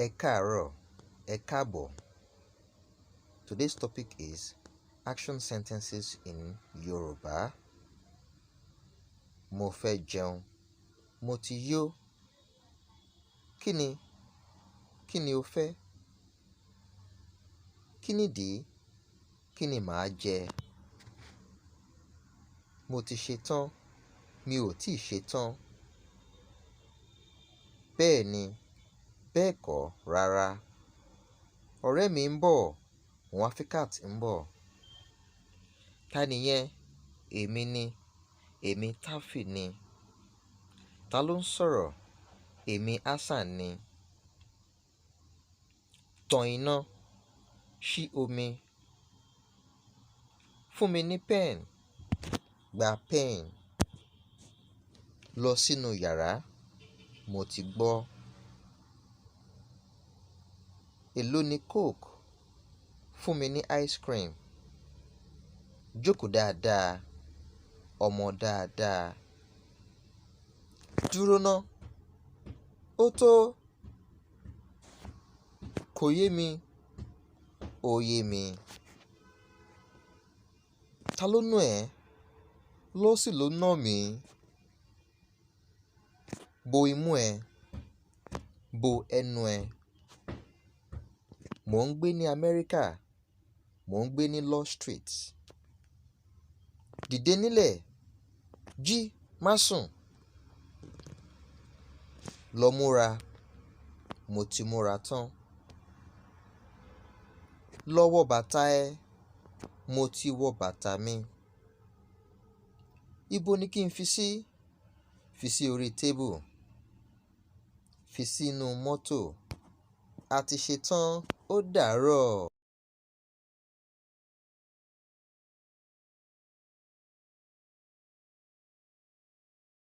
Ẹ káàárọ̀, ẹ káàbọ̀. Today's topic is action sentences in Yoruba. Mo fẹ́ jẹun. Mo ti yó. Kí ni? Kí ni o fẹ́? Kí nìdí? Kí ni màá jẹ? Mo ti ṣe tán. Mi ò tíì ṣe tán. Bẹ́ẹ̀ni, bẹ́ẹ̀kọ́, rárá. Ọ̀rẹ́ mi ń bọ̀. Muwafikat ń bọ̀. Ta nìyẹn? Èmi ni. Èmi Taofeek ni. Ta ló ń sọ̀rọ̀? Èmi Hassan ni. Tan iná. Ṣí omi. Fún mi ní pen. Gba pen. Lọ sínú yàrá. Mo ti gbọ́. Èló ni coke? Fún mi ní ice cream. Jókòó dáadáa. Ọmọ dáadáa. Dúró ná. Ó tó. Kò yé mi. Ó yé mi. Ta ló nà ẹ́? Lucy ló nà mí. Bo imú ẹ. Bo ẹnu ẹ. Mò ń gbé ní Amẹ́ríkà. Mò ń gbé ní Law Street. Dìde nílẹ̀. Jí, má sùn. Lọ múra. Mo ti múra tán. Lọ wọ bàtà ẹ. Mo ti wọ bàtà mi. Ibo ni kí n fi sí? Fi sí orí tébù. Fi sínú mọ́tò. A ti ṣe tán, ó dàárọ̀.